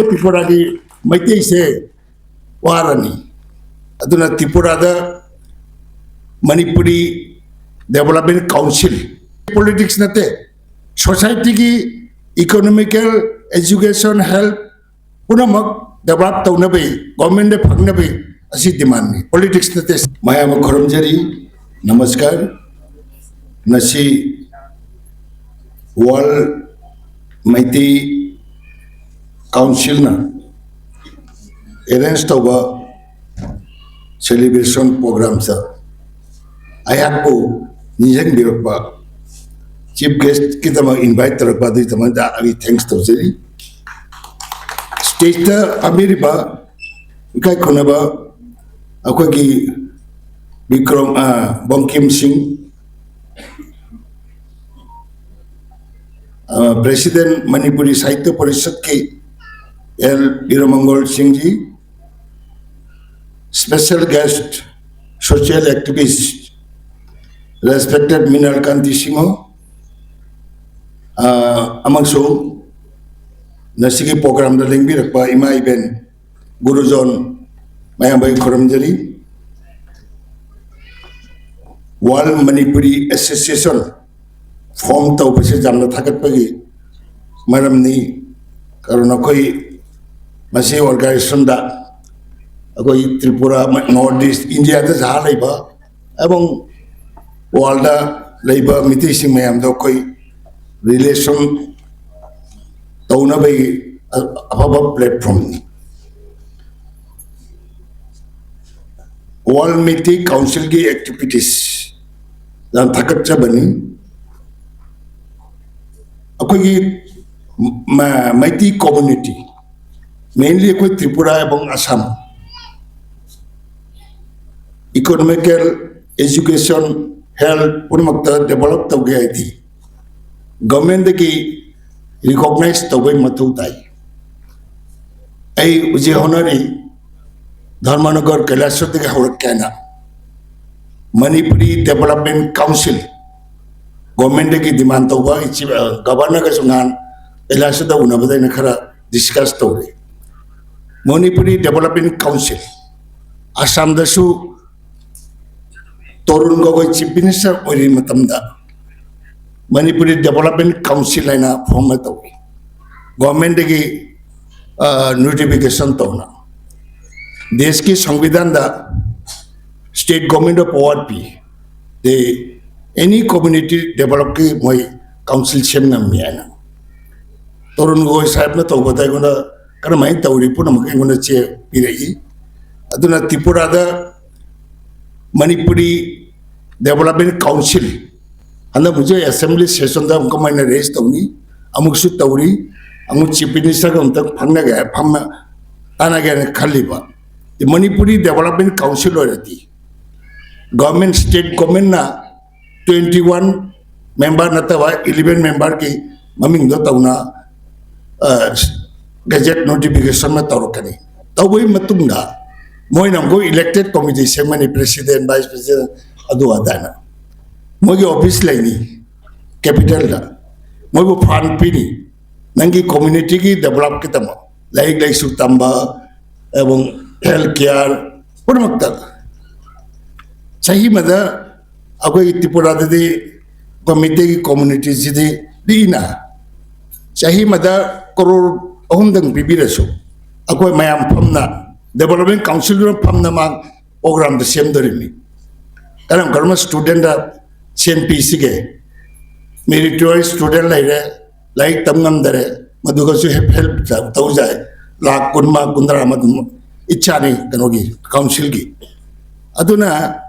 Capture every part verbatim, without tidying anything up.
ꯇ꯭ꯔꯤꯄꯨꯔꯥꯒꯤ ꯃꯩꯇꯩꯁꯦ ꯋꯥꯔꯅꯤ꯫ ꯑꯗꯨꯅ ꯇ꯭ꯔꯤꯄꯨꯔꯥꯗ Manipuri development council, politics ꯅꯠꯇꯦ, ꯁꯣꯁꯥꯏꯇꯤꯒꯤ ꯏꯀꯣꯅꯣꯃꯤꯀꯦꯜ, ꯑꯦꯖꯨꯀꯦꯁꯟ, ꯍꯦꯜꯊ ꯄꯨꯝꯅꯃꯛ ꯗꯦꯕꯂꯞ ꯇꯧꯅꯕꯒꯤ, ꯒꯣꯔꯃꯦꯟꯗ ꯐꯪꯅꯕꯒꯤ ꯑꯁꯤ ꯗꯤꯃꯥꯟꯅꯤ, ꯄꯣꯂꯤꯇꯤꯛꯁ ꯅꯠꯇꯦ꯫ ꯃꯌꯥꯝ ꯑꯃ ꯈꯨꯔꯨꯝꯖꯔꯤ꯫ ꯅꯃꯁꯀꯥꯔ꯫ ꯉꯁꯤ ꯋꯥꯔꯜ ꯃꯩꯇꯩ ꯀꯥꯎꯟꯁꯤꯜꯅ ꯑꯦꯔꯦꯟꯖ ꯇꯧꯕ ꯁꯦꯂꯦꯕ꯭ꯔꯦꯁꯟ ꯄ꯭ꯔꯣꯒ꯭ꯔꯥꯝꯁꯤꯗ ꯑꯩꯍꯥꯛꯄꯨ ꯅꯤꯡꯁꯤꯡꯕꯤꯔꯛꯄ, ꯆꯤꯐ ꯒꯦꯁꯀꯤꯗꯃꯛ ꯏꯟꯚꯥꯏꯠ ꯇꯧꯔꯛꯄ ꯑꯗꯨꯒꯤꯗꯃꯛꯇ ꯑꯩ ꯊꯦꯡꯛꯁ ꯇꯧꯖꯔꯤ꯫ ꯁ꯭ꯇꯦꯖꯇ ꯐꯝꯕꯤꯔꯤꯕ ꯏꯀꯥꯏ ꯈꯨꯝꯅꯕ ꯑꯩꯈꯣꯏꯒꯤ ꯕꯤꯀ꯭ꯔꯝ, ꯑ, ꯕꯪꯀꯤꯝ ꯁꯤꯡ, ꯑ, ꯄ꯭ꯔꯦꯁꯤꯗꯦꯟ ꯃꯅꯤꯄꯨꯔꯤ ꯁꯥꯍꯤꯇ꯭ꯌ ꯄꯔꯤꯁꯠꯀꯤ ꯑꯦꯜ ꯕꯤꯔꯃꯪꯒꯣꯜ ꯁꯤꯡꯖꯤ, special guest, social activist, respected Minal Kanti Singh, ꯑ, ꯑꯃꯁꯨꯡ ꯉꯁꯤꯒꯤ ꯄ꯭ꯔꯣꯒ꯭ꯔꯥꯝꯗ ꯂꯦꯡꯕꯤꯔꯛꯄ ꯏꯃꯥ ꯏꯕꯦꯟ, ꯒꯨꯔꯨꯖꯣꯟ ꯃꯌꯥꯝꯕꯩ ꯈꯨꯔꯨꯝꯖꯔꯤ꯫ ꯋꯥꯔꯜ ꯃꯅꯤꯄꯨꯔꯤ ꯑꯦꯁꯣꯁꯤꯌꯦꯁꯟ ꯐꯣꯝ ꯇꯧꯕꯁꯦ ꯌꯥꯝꯅ ꯊꯥꯒꯠꯄꯒꯤ ꯃꯔꯝꯅꯤ꯫ ꯀꯔꯝꯅ ꯑꯩꯈꯣꯏ ꯃꯁꯤ ꯑꯣꯔꯒꯅꯥꯏꯖꯦꯁꯟꯗ ꯑꯩꯈꯣꯏ ꯇ꯭ꯔꯤꯄꯨꯔꯥ, ꯅꯣꯔꯠ ꯏꯁ ꯏꯟꯗꯤꯌꯥꯗ ꯁꯥꯔ ꯂꯩꯕ ꯑꯦꯕꯣꯡ ꯋꯥꯔꯜꯗ ꯂꯩꯕ ꯃꯤꯇꯩꯁꯤꯡ ꯃꯌꯥꯝꯗꯣ ꯑꯩꯈꯣꯏ ꯔꯤꯂꯦꯁꯟ ꯇꯧꯅꯕꯒꯤ ꯑꯐꯕ ꯄ꯭ꯂꯦꯠꯐꯣꯝꯅꯤ꯫ ꯋꯥꯔꯜ ꯃꯩꯇꯩ ꯀꯥꯎꯟꯁꯤꯜꯒꯤ ꯑꯦꯛꯇꯤꯚꯤꯇꯤꯁ ꯌꯥꯝ ꯊꯥꯒꯠꯆꯕꯅꯤ꯫ ꯑꯩꯈꯣꯏꯒꯤ ꯃ-, ꯃꯩꯇꯩ ꯀꯝꯃ꯭ꯌꯨꯅꯤꯇꯤ, ꯃꯦꯟꯂꯤ ꯑꯩꯈꯣꯏ ꯇ꯭ꯔꯤꯄꯨꯔꯥ ꯑꯦꯕꯣꯡ ꯑꯁꯥꯝ, ꯏꯀꯣꯅꯣꯃꯤꯀꯦꯜ, ꯑꯦꯖꯨꯀꯦꯁꯟ, ꯍꯦꯜꯊ ꯄꯨꯝꯅꯃꯛꯇ ꯗꯦꯕꯂꯞ ꯇꯧꯒꯦ ꯍꯥꯏꯗꯤ ꯒꯚꯔꯟꯃꯦꯟꯗꯒꯤ ꯔꯤꯀꯣꯛꯅꯥꯏꯖ ꯇꯧꯕꯩ ꯃꯊꯧ ꯇꯥꯏ꯫ ꯑꯩ ꯍꯧꯖꯤꯛ ꯍꯣꯠꯅꯔꯤ, ꯙꯔꯃꯅꯒꯔ ꯀꯩꯂꯥꯁꯗꯒꯤ ꯍꯧꯔꯛꯀꯦ ꯍꯥꯏꯅ ꯃꯅꯤꯄꯨꯔꯤ ꯗꯦꯕꯂꯞꯃꯦꯟ ꯀꯥꯎꯟꯁꯤꯜ ꯒꯣꯔꯃꯦꯟꯗꯒꯤ ꯗꯤꯃꯥꯟ ꯇꯧꯕ꯫ ꯒꯚꯔꯅꯔꯒꯁꯨ ꯅꯍꯥꯟ ꯀꯩꯂꯥꯁꯗ ꯎꯅꯕꯗ ꯑꯩꯅ ꯈꯔ ꯗꯤꯁꯀꯁ ꯇꯧꯔꯤ꯫ ꯃꯅꯤꯄꯨꯔꯤ ꯗꯦꯕꯂꯞꯃꯦꯟ ꯀꯥꯎꯟꯁꯤꯜ, ꯑꯁꯥꯝꯗꯁꯨ ꯇꯔꯨꯟ ꯒꯣꯒꯣꯏ ꯆꯤꯐ ꯃꯤꯅꯤꯁꯇꯔ ꯑꯣꯏꯔꯤꯉꯩ ꯃꯇꯝꯗ ꯃꯅꯤꯄꯨꯔꯤ ꯗꯦꯕꯂꯞꯃꯦꯟ ꯀꯥꯎꯟꯁꯤꯜ ꯍꯥꯏꯅ ꯐꯣꯔꯝ ꯑꯃ ꯇꯧꯏ꯫ ꯒꯣꯔꯃꯦꯟꯗꯒꯤ ꯅꯣꯇꯤꯐꯤꯀꯦꯁꯟ ꯇꯧꯅ ꯗꯦꯁꯀꯤ ꯁꯪꯕꯤꯙꯥꯟꯗ ꯁ꯭ꯇꯦꯠ ꯒꯣꯔꯃꯦꯟꯗ ꯄꯋꯥꯔ ꯄꯤ꯫ ꯗꯦ ꯑꯦꯅꯤ ꯀꯝꯃ꯭ꯌꯨꯅꯤꯇꯤ ꯗꯦꯕꯂꯞꯀꯤ ꯃꯣꯏ ꯀꯥꯎꯟꯁꯤꯜ ꯁꯦꯝ ꯉꯝꯃꯤ ꯍꯥꯏꯅ ꯇꯔꯨꯟ ꯒꯣꯒꯣꯏ ꯁꯥꯍꯦꯕꯅ ꯇꯧꯕꯗ ꯑꯩꯉꯣꯟꯗ ꯀꯔꯝꯍꯥꯏꯅ ꯇꯧꯔꯤ ꯄꯨꯝꯅꯃꯛ ꯑꯩꯉꯣꯟꯗ ꯆꯦ ꯄꯤꯔꯛꯏ꯫ ꯑꯗꯨꯅ ꯇ꯭ꯔꯤꯄꯨꯔꯥꯗ ꯃꯅꯤꯄꯨꯔꯤ ꯗꯦꯕꯂꯞꯃꯦꯟ ꯀꯥꯎꯟꯁꯤꯜ ꯍꯟꯗꯛ ꯍꯧꯖꯤꯛ ꯑꯦꯁꯦꯝꯕ꯭ꯂꯤ ꯁꯦꯁꯟꯗ ꯑꯃꯨꯛ ꯀꯃꯥꯏꯅ ꯔꯦꯖ ꯇꯧꯅꯤ, ꯑꯃꯨꯛꯁꯨ ꯇꯧꯔꯤ꯫ ꯑꯃꯨꯛ ꯆꯤꯐ ꯃꯤꯅꯤꯁꯇꯔꯒ ꯑꯃꯨꯛꯇꯪ ꯐꯝꯅꯒꯦ, ꯐꯝꯅ ꯇꯥꯟꯅꯒꯦ ꯍꯥꯏꯅ ꯈꯜꯂꯤꯕ꯫ ꯃꯅꯤꯄꯨꯔꯤ ꯗꯦꯕꯂꯞꯃꯦꯟ ꯀꯥꯎꯟꯁꯤꯜ ꯑꯣꯏꯔꯗꯤ ꯒꯣꯔꯃꯦꯟ, ꯁ꯭ꯇꯦꯠ ꯒꯣꯔꯃꯦꯟꯅ ꯇ꯭ꯋꯦꯟꯇꯤ ꯋꯥꯟ ꯃꯦꯝꯕꯔ ꯅꯠꯇꯕ ꯏꯂꯦꯚꯦꯟ ꯃꯦꯝꯕꯔꯒꯤ ꯃꯃꯤꯡꯗꯣ ꯇꯧꯅ ꯒꯦꯖꯦꯠ ꯅꯣꯇꯤꯐꯤꯀꯦꯁꯟ ꯑꯃ ꯇꯧꯔꯛꯀꯅꯤ꯫ ꯇꯧꯕꯒꯤ ꯃꯇꯨꯡꯗ ꯃꯣꯏꯅ ꯑꯃꯨꯛ ꯏꯂꯦꯛꯇꯦꯠ ꯀꯣꯃꯤꯇꯤ ꯁꯦꯝꯒꯅꯤ, ꯄ꯭ꯔꯦꯁꯤꯗꯦꯟ, ꯚꯥꯏꯁ ꯄ꯭ꯔꯦꯁꯤꯗꯦꯟ, ꯑꯗꯨ ꯑꯗꯥꯅ ꯃꯣꯏꯒꯤ ꯑꯣꯐꯤꯁ ꯂꯩꯅꯤ ꯀꯦꯄꯤꯇꯦꯜꯗ꯫ ꯃꯣꯏꯕꯨ ꯐꯟ ꯄꯤꯅꯤ, ꯅꯪꯒꯤ ꯀꯝꯃ꯭ꯌꯨꯅꯤꯇꯤꯒꯤ ꯗꯦꯕꯂꯞꯀꯤꯗꯃꯛ, ꯂꯥꯏꯔꯤꯛ ꯂꯥꯏꯁꯨ ꯇꯝꯕ, ꯑꯦꯕꯣꯡ ꯍꯦꯜꯊ ꯀꯤꯌꯥꯔ ꯄꯨꯝꯅꯃꯛꯇ꯫ ꯆꯍꯤ ꯑꯃꯗ ꯑꯩꯈꯣꯏꯒꯤ ꯇ꯭ꯔꯤꯄꯨꯔꯥꯗꯗꯤ ꯑꯩꯈꯣꯏ ꯃꯩꯇꯩꯒꯤ ꯀꯝꯃ꯭ꯌꯨꯅꯤꯇꯤꯁꯤꯗꯤ ꯄꯤꯛꯏꯅ, ꯆꯍꯤ ꯑꯃꯗ ꯀꯔꯣꯔ ꯑꯍꯨꯝꯗꯪ ꯄꯤꯕꯤꯔꯁꯨ ꯑꯩꯈꯣꯏ ꯃꯌꯥꯝ ꯐꯝꯅ, ꯗꯦꯕꯂꯞꯃꯦꯟ ꯀꯥꯎꯟꯁꯤꯜꯗꯨꯅ ꯐꯝꯅ ꯃꯥ ꯄ꯭ꯔꯣꯒ꯭ꯔꯥꯝꯗ ꯁꯦꯝꯗꯣꯔꯤꯕꯅꯤ꯫ ꯀꯔꯝ ꯀꯔꯝꯕ ꯁ꯭ꯇꯨꯗꯦꯟꯗ ꯁꯦꯟ ꯄꯤꯁꯤꯒꯦ, ꯃꯦꯔꯤꯇꯣꯔꯤꯌꯁ ꯁ꯭ꯇꯨꯗꯦꯟ ꯂꯩꯔꯦ, ꯂꯥꯏꯔꯤꯛ ꯇꯝ ꯉꯝꯗꯔꯦ, ꯃꯗꯨꯒꯁꯨ ꯍꯦꯜꯞ ꯇꯧꯖꯩ꯫ ꯂꯥꯈ ꯀꯨꯟ ꯑꯃ, ꯀꯨꯟꯊ꯭ꯔꯥ ꯑꯃ ꯑꯗꯨꯝ ꯏꯆꯥꯅꯤ ꯀꯩꯅꯣꯒꯤ ꯀꯥꯎꯟꯁꯤꯜꯒꯤ꯫ ꯑꯗꯨꯅ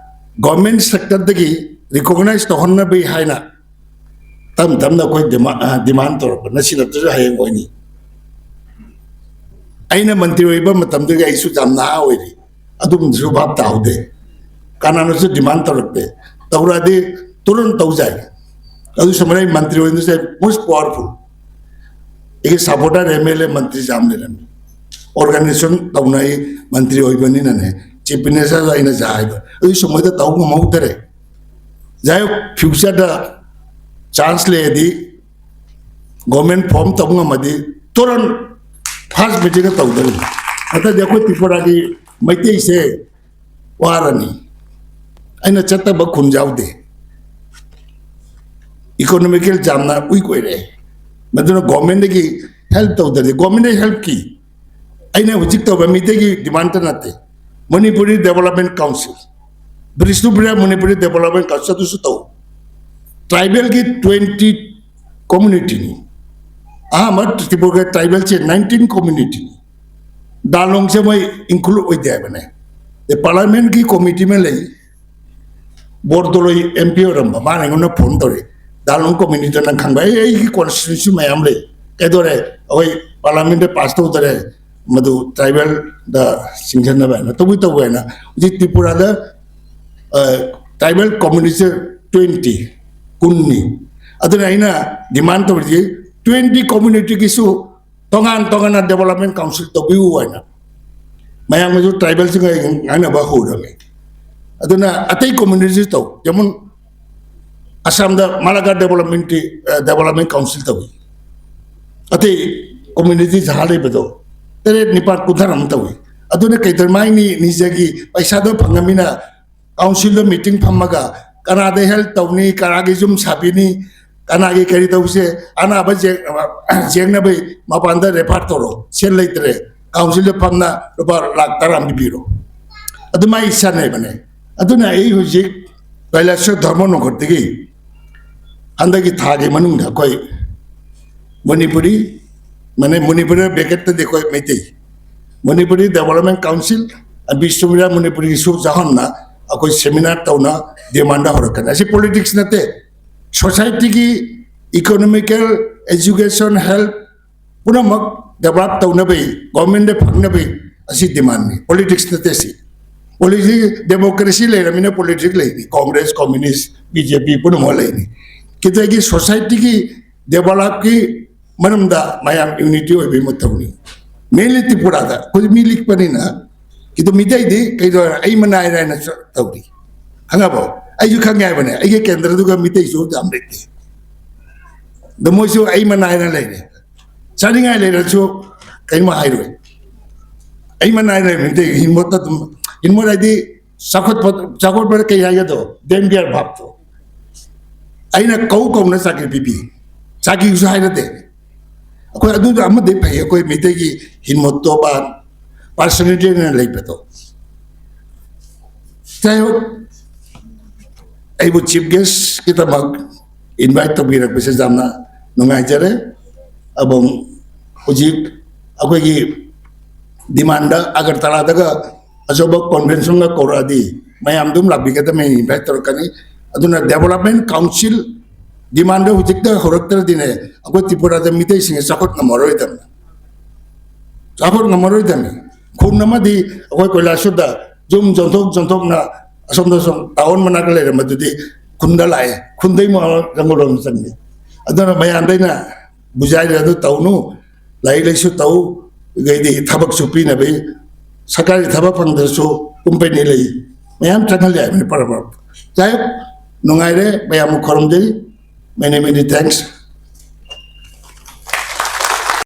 ꯒꯣꯔꯃꯦꯟ ꯁꯦꯛꯇꯔꯗꯒꯤ ꯔꯤꯀꯣꯒꯅꯥꯏꯖ ꯇꯧꯍꯟꯅꯕꯒꯤ ꯍꯥꯏꯅ ꯇꯞ ꯇꯞꯅ ꯑꯩꯈꯣꯏ ꯗꯤꯃꯥꯟ, ꯑ, ꯗꯤꯃꯥꯟ ꯇꯧꯔꯛꯄ, ꯉꯁꯤ ꯅꯠꯇ꯭ꯔꯁꯨ ꯍꯌꯦꯡ ꯑꯣꯏꯅꯤ꯫ ꯑꯩꯅ ꯃꯟꯇ꯭ꯔꯤ ꯑꯣꯏꯕ ꯃꯇꯝꯗꯨꯗꯤ ꯑꯩꯁꯨ ꯌꯥꯝ ꯅꯍꯥ ꯑꯣꯏꯔꯤ, ꯑꯗꯨꯒꯨꯝꯕꯁꯨ ꯚꯥꯞ ꯇꯥꯍꯧꯗꯦ꯫ ꯀꯅꯥꯅꯁꯨ ꯗꯤꯃꯥꯟ ꯇꯧꯔꯛꯇꯦ꯫ ꯇꯧꯔꯛꯑꯗꯤ ꯇꯨꯔꯟ ꯇꯧꯖꯥꯏ꯫ ꯑꯗꯨ ꯁꯨꯃꯥꯏꯅ ꯑꯩ ꯃꯟꯇ꯭ꯔꯤ ꯑꯣꯏꯕꯁꯦ ꯃꯣꯁ ꯄꯥꯋꯔꯐꯨꯜ꯫ ꯑꯩꯒꯤ ꯁꯄꯣꯔꯇꯔ ꯑꯦꯝ ꯑꯦꯜ ꯑꯦ ꯃꯟꯇ꯭ꯔꯤ ꯌꯥꯝ ꯂꯩꯔꯝꯃꯤ꯫ ꯑꯣꯔꯒꯅꯥꯏꯖꯦꯁꯟ ꯇꯧꯅ ꯑꯩ ꯃꯟꯇ꯭ꯔꯤ ꯑꯣꯏꯕꯅꯤꯅꯅꯦ, ꯆꯤꯐ ꯃꯤꯅꯤꯁꯇꯔꯗ ꯑꯩꯅ ꯖꯥꯏ ꯍꯥꯏꯕ꯫ ꯑꯗꯨ ꯁꯨꯃꯥꯏꯅ ꯇꯧꯕ ꯉꯝꯍꯧꯗꯔꯦ꯫ ꯖꯥꯏ ꯍꯣ, ꯐ꯭ꯌꯨꯆꯔꯗ ꯆꯥꯟꯁ ꯂꯩꯔꯗꯤ, ꯒꯣꯔꯃꯦꯟ ꯐꯣꯔꯝ ꯇꯧꯕ ꯉꯝꯃꯗꯤ ꯇꯨꯔꯟ ꯐꯥꯔꯁ ꯃꯤꯇꯤꯡꯒ ꯇꯧꯗꯣꯔꯤꯕꯅꯤ꯫ ꯅꯠꯇ꯭ꯔꯗꯤ ꯑꯩꯈꯣꯏ ꯇ꯭ꯔꯤꯄꯨꯔꯥꯒꯤ ꯃꯩꯇꯩꯁꯦ ꯋꯥꯔꯅꯤ꯫ ꯑꯩꯅ ꯆꯠꯇꯕ ꯈꯨꯟ ꯌꯥꯎꯗꯦ꯫ ꯏꯀꯣꯅꯣꯃꯤꯀꯦꯜ ꯌꯥꯝꯅ ꯋꯤꯛ ꯑꯣꯏꯔꯦ꯫ ꯃꯗꯨꯅ ꯒꯣꯔꯃꯦꯟꯗꯒꯤ ꯍꯦꯜꯞ ꯇꯧꯗ꯭ꯔꯗꯤ, ꯒꯣꯔꯃꯦꯟꯗꯒꯤ ꯍꯦꯜꯞꯀꯤ ꯑꯩꯅ ꯍꯧꯖꯤꯛ ꯇꯧꯕ ꯃꯤꯇꯩꯒꯤ ꯗꯤꯃꯥꯟꯗ ꯅꯠꯇꯦ꯫ Manipuri development council, Bishnupriya Manipuri development council ꯑꯗꯨꯁꯨ ꯇꯧ꯫ ꯇ꯭ꯔꯥꯏꯕꯦꯜꯒꯤ ꯇ꯭ꯋꯦꯟꯇꯤ ꯀꯝꯃ꯭ꯌꯨꯅꯤꯇꯤꯅꯤ꯫ ꯑꯍꯥꯟꯕ ꯇ꯭ꯔꯤꯄꯨꯔꯥꯒꯤ ꯇ꯭ꯔꯥꯏꯕꯦꯜꯁꯦ ꯅꯥꯏꯟꯇꯤꯟ ꯀꯝꯃ꯭ꯌꯨꯅꯤꯇꯤꯅꯤ꯫ ꯗꯥꯂꯣꯡꯁꯦ ꯃꯣꯏ ꯏꯟꯀ꯭ꯂꯨꯗ ꯑꯣꯏꯗꯦ ꯍꯥꯏꯕꯅꯦ꯫ ꯄꯥꯔꯂꯤꯌꯥꯃꯦꯟꯠꯀꯤ ꯀꯣꯃꯤꯇꯤ ꯑꯃ ꯂꯩ, ꯕꯣꯔꯗꯣꯂꯣꯏ ꯑꯦꯝ ꯄꯤ ꯑꯣꯏꯔꯝꯕ, ꯃꯥꯅ ꯑꯩꯉꯣꯟꯗ ꯐꯣꯟ ꯇꯧꯔꯛꯏ, "ꯗꯥꯂꯣꯡ ꯀꯝꯃ꯭ꯌꯨꯅꯤꯇꯤ ꯅꯪ ꯈꯪꯕ?" "ꯑꯩ, ꯑꯩꯒꯤ ꯀꯣꯟꯁꯇꯤꯇ꯭ꯌꯨꯟꯁꯤ ꯃꯌꯥꯝ ꯂꯩ꯫ ꯀꯩꯗꯧꯔꯦ? ꯑꯩꯈꯣꯏ ꯄꯥꯔꯂꯤꯌꯥꯃꯦꯟꯠꯇ ꯄꯥꯁ ꯇꯧꯗꯔꯦ, ꯃꯗꯨ ꯇ꯭ꯔꯥꯏꯕꯦꯜꯗ ꯆꯤꯡꯁꯤꯟꯅꯕ ꯍꯥꯏꯅ ꯇꯧꯕꯤ ꯇꯧꯕ ꯍꯥꯏꯅ ꯍꯧꯖꯤꯛ ꯇ꯭ꯔꯤꯄꯨꯔꯥꯗ, ꯑ, ꯇ꯭ꯔꯥꯏꯕꯦꯜ ꯀꯝꯃ꯭ꯌꯨꯅꯤꯇꯤ ꯇ꯭ꯋꯦꯟꯇꯤ, ꯀꯨꯟꯅꯤ꯫ ꯑꯗꯨꯅ ꯑꯩꯅ ꯗꯤꯃꯥꯟ ꯇꯧꯔꯤꯁꯤ ꯇ꯭ꯋꯦꯟꯇꯤ ꯀꯝꯃ꯭ꯌꯨꯅꯤꯇꯤꯒꯤꯁꯨ ꯇꯣꯉꯥꯟ ꯇꯣꯉꯥꯟꯅ ꯗꯦꯕꯂꯞꯃꯦꯟ ꯀꯥꯎꯟꯁꯤꯜ ꯇꯧꯕꯤꯌꯨ ꯍꯥꯏꯅ ꯃꯌꯥꯝꯅꯁꯨ ꯇ꯭ꯔꯥꯏꯕꯦꯜꯁꯤꯡꯒ ꯉꯥꯡꯅꯕ ꯍꯧꯔꯝꯃꯤ꯫ ꯑꯗꯨꯅ ꯑꯇꯩ ꯀꯝꯃ꯭ꯌꯨꯅꯤꯇꯤ ꯇꯧ, ꯖꯦꯃꯣꯟ ꯑꯁꯥꯝꯗ ꯃꯥꯂꯥꯒꯥ ꯗꯦꯕꯂꯞꯃꯦꯟꯠꯀꯤ, ꯑ, ꯗꯦꯕꯂꯞꯃꯦꯟ ꯀꯥꯎꯟꯁꯤꯜ ꯇꯧꯏ꯫ ꯑꯇꯩ ꯀꯝꯃ꯭ꯌꯨꯅꯤꯇꯤ ꯖꯒꯥ ꯂꯩꯕꯗꯣ ꯇꯔꯦꯠ ꯅꯤꯄꯥꯜ ꯀꯨꯟꯊꯔꯥ ꯑꯃ ꯇꯧꯏ꯫ ꯑꯗꯨꯅ ꯀꯩꯗꯧꯔꯦ? ꯃꯥꯏ ꯅꯤ-, ꯅꯤꯖꯒꯤ ꯄꯩꯁꯥꯗꯣ ꯐꯪꯉꯃꯤꯅ ꯀꯥꯎꯟꯁꯤꯜꯗ ꯃꯤꯇꯤꯡ ꯐꯝꯃꯒ ꯀꯅꯥꯗ ꯍꯦꯜꯞ ꯇꯧꯅꯤ, ꯀꯅꯥꯒꯤ ꯌꯨꯝ ꯁꯥꯕꯤꯅꯤ, ꯀꯅꯥꯒꯤ ꯀꯔꯤ ꯇꯧꯁꯦ, ꯑꯅꯥꯕ ꯌꯦꯡ-, ꯌꯦꯡꯅꯕꯩ ꯃꯄꯥꯟꯗ ꯔꯦꯐꯔ ꯇꯧꯔꯣ, ꯁꯦꯜ ꯂꯩꯇ꯭ꯔꯦ, ꯀꯥꯎꯟꯁꯤꯜꯗ ꯐꯝꯅ ꯂꯨꯄꯥ ꯂꯥꯈ ꯇꯔꯥ ꯑꯃ ꯄꯤꯕꯤꯔꯣ꯫ ꯑꯗꯨꯃꯥꯏ ꯆꯠꯅꯩꯕꯅꯦ꯫ ꯑꯗꯨꯅ ꯑꯩ ꯍꯧꯖꯤꯛ ꯀꯩꯂꯥꯁ ꯙꯔꯃ ꯅꯣꯡꯈꯠꯇꯒꯤ ꯍꯟꯗꯛꯀꯤ ꯊꯥꯒꯤ ꯃꯅꯨꯡꯗ ꯑꯩꯈꯣꯏ ꯃꯅꯤꯄꯨꯔꯤ, ꯃꯅꯤ-, ꯃꯅꯤꯄꯨꯔꯤ ꯕ꯭ꯔꯦꯀꯦꯠꯇꯗꯤ ꯑꯩꯈꯣꯏ ꯃꯩꯇꯩ, ꯃꯅꯤꯄꯨꯔꯤ ꯗꯦꯕꯂꯞꯃꯦꯟ ꯀꯥꯎꯟꯁꯤꯜ, ꯕꯤꯁꯅꯨꯄ꯭ꯔꯤꯌꯥ ꯃꯅꯤꯄꯨꯔꯤꯒꯤꯁꯨ ꯌꯥꯎꯍꯟꯅ ꯑꯩꯈꯣꯏ ꯁꯦꯃꯤꯅꯥꯔ ꯇꯧꯅ ꯗꯤꯃꯥꯟꯗ ꯍꯧꯔꯛꯀꯅꯤ꯫ ꯑꯁꯤ ꯄꯣꯂꯤꯇꯤꯛꯁ ꯅꯠꯇꯦ, ꯁꯣꯁꯥꯏꯇꯤꯒꯤ ꯏꯀꯣꯅꯣꯃꯤꯀꯦꯜ, ꯑꯦꯖꯨꯀꯦꯁꯟ, ꯍꯦꯜꯊ ꯄꯨꯝꯅꯃꯛ ꯗꯦꯕꯂꯞ ꯇꯧꯅꯕꯒꯤ, ꯒꯣꯔꯃꯦꯟꯗ ꯐꯪꯅꯕꯒꯤ ꯑꯁꯤ ꯗꯤꯃꯥꯟꯅꯤ, ꯄꯣꯂꯤꯇꯤꯛꯁ ꯅꯠꯇꯦ꯫ ꯁꯤ ꯄꯣꯂꯤꯇꯤꯛꯁ, ꯗꯦꯃꯣꯀ꯭ꯔꯦꯁꯤ ꯂꯩꯔꯕꯅꯤꯅ ꯄꯣꯂꯤꯇꯤꯛꯁ ꯂꯩꯅꯤ, ꯀꯣꯡꯒ꯭ꯔꯦꯁ, ꯀꯝꯃ꯭ꯌꯨꯅꯤꯁ, ꯕꯤ ꯖꯦ ꯄꯤ ꯄꯨꯝꯅꯃꯛ ꯂꯩꯅꯤ꯫ ꯈꯤꯇꯒꯤ ꯁꯣꯁꯥꯏꯇꯤꯒꯤ ꯗꯦꯕꯂꯞꯀꯤ ꯃꯔꯝꯗ ꯃꯌꯥꯝ ꯌꯨꯅꯤꯇꯤ ꯑꯣꯏꯕꯒꯤ ꯃꯊꯧꯅꯤ꯫ ꯃꯦꯟꯂꯤ ꯇ꯭ꯔꯤꯄꯨꯔꯥꯗ ꯑꯩꯈꯣꯏ ꯃꯤ ꯂꯤꯛꯄꯅꯤꯅ, ꯈꯤꯇ ꯃꯤꯇꯩꯗꯤ ꯀꯩꯗꯧꯔꯦ, ꯑꯩ ꯃꯅꯥꯏꯔ ꯍꯥꯏꯅ ꯆ-, ꯇꯧꯔꯤ꯫ ꯈꯪꯉꯕꯣ? ꯑꯩꯁꯨ ꯈꯪꯉꯦ ꯍꯥꯏꯕꯅꯦ, ꯑꯩꯒꯤ ꯀꯦꯟꯗ꯭ꯔꯗꯨꯒ ꯃꯤꯇꯩꯁꯨ ꯌꯥꯝ ꯂꯩꯇꯦ꯫ ꯑꯗꯣ ꯃꯣꯏꯁꯨ ꯑꯩ ꯃꯅꯥꯏꯅ ꯂꯩꯔꯦ꯫ ꯆꯥꯅꯤꯡꯉꯥꯏ ꯂꯩꯔꯁꯨ ꯀꯩꯅꯣ ꯍꯥꯏꯔꯣꯏ꯫ ꯑꯩ ꯃꯅꯥꯏ ꯂꯩꯕ ꯅꯠꯇꯦ, ꯍꯤꯡꯕꯗ ꯑꯗꯨꯝ, ꯍꯤꯡꯕ ꯍꯥꯏꯗꯤ ꯆꯥꯎꯈꯠꯄ, ꯆꯥꯎꯈꯠꯄꯗ ꯀꯩ ꯍꯥꯏꯒꯗꯣ? ꯗꯦꯝ ꯕꯤꯌꯔ ꯚꯥꯞꯇꯣ꯫ ꯑꯩꯅ ꯀꯧ ꯀꯧꯅ ꯆꯥꯀꯤ ꯄꯤꯕꯤ, ꯆꯥꯀꯤꯁꯨ ꯍꯥꯏꯅꯗꯦ꯫ ꯑꯩꯈꯣꯏ ꯑꯗꯨꯗ ꯑꯃꯗꯤ ꯐꯩ, ꯑꯩꯈꯣꯏ ꯃꯩꯇꯩꯒꯤ ꯍꯤꯟꯃꯣꯠꯇꯣꯕ ꯄꯥꯔꯁꯣꯅꯦꯂꯤꯇꯤꯅ ꯂꯩꯕꯗꯣ꯫ ꯆꯥꯏ ꯍꯣꯛ, ꯑꯩꯕꯨ ꯆꯤꯐ ꯒꯦꯁꯀꯤꯗꯃꯛ ꯏꯟꯚꯥꯏꯠ ꯇꯧꯕꯤꯔꯛꯄꯁꯦ ꯌꯥꯝꯅ ꯅꯨꯡꯉꯥꯏꯖꯔꯦ꯫ ꯑꯕꯨꯡ ꯍꯧꯖꯤꯛ ꯑꯩꯈꯣꯏꯒꯤ ꯗꯤꯃꯥꯟꯗ ꯑꯒꯔꯇꯂꯥꯗꯒ ꯑꯆꯧꯕ ꯀꯣꯟꯚꯦꯟꯁꯟꯒ ꯀꯧꯔꯛꯑꯗꯤ ꯃꯌꯥꯝ ꯑꯗꯨꯝ ꯂꯥꯛꯄꯤꯒꯗꯕꯅꯤ, ꯏꯟꯚꯥꯏꯠ ꯇꯧꯔꯛꯀꯅꯤ꯫ ꯑꯗꯨꯅ ꯗꯦꯕꯂꯞꯃꯦꯟ ꯀꯥꯎꯟꯁꯤꯜ ꯗꯤꯃꯥꯟꯗ ꯍꯧꯖꯤꯛꯇ ꯍꯧꯔꯛꯇ꯭ꯔꯗꯤꯅꯦ, ꯑꯩꯈꯣꯏ ꯇ꯭ꯔꯤꯄꯨꯔꯥꯗ ꯃꯤꯇꯩꯁꯤꯡꯁꯦ ꯆꯥꯎꯈꯠ ꯉꯝꯃꯔꯣꯏꯗꯕꯅꯤ꯫ ꯆꯥꯎꯈꯠ ꯉꯝꯃꯔꯣꯏꯗꯕꯅꯤ꯫ ꯈꯨꯟ ꯑꯃꯗꯤ ꯑꯩꯈꯣꯏ ꯀꯣꯏꯂꯥꯁꯨꯗ ꯌꯨꯝ ꯆꯣꯟꯊꯣꯛ ꯆꯣꯟꯊꯣꯛꯅ ꯑꯁꯣꯝꯗ ꯁꯨꯝ ꯇꯥꯎꯟ ꯃꯅꯥꯛꯇ ꯂꯩꯔꯝꯕꯗꯨꯗꯤ ꯈꯨꯟꯗ ꯂꯥꯛꯑꯦ, ꯈꯨꯟꯗꯩ ꯃꯥ ꯔꯪꯒꯣꯂꯣꯝ ꯆꯪꯉꯦ꯫ ꯑꯗꯨꯅ ꯃꯌꯥꯝꯗ ꯑꯩꯅ ꯕꯨꯖꯥꯏꯔꯦ, ꯑꯗꯨ ꯇꯧꯅꯨ, ꯂꯥꯏꯔꯤꯛ ꯂꯥꯏꯁꯨ ꯇꯧ, ꯑꯗꯩꯗꯤ ꯊꯕꯛꯁꯨ ꯄꯤꯅꯕꯒꯤ ꯁꯔꯀꯥꯔꯒꯤ ꯊꯕꯛ ꯐꯪꯗ꯭ꯔꯁꯨ ꯀꯨꯝꯄꯅꯤ ꯂꯩ, ꯃꯌꯥꯝ ꯆꯪꯍꯜꯂꯦ ꯍꯥꯏꯕꯅꯤ꯫ ꯄꯔ ꯄꯔ ꯆꯥꯏ ꯅꯨꯡꯉꯥꯏꯔꯦ, ꯃꯌꯥꯝꯕꯨ ꯈꯨꯔꯨꯝꯖꯩ꯫ Many, many thanks.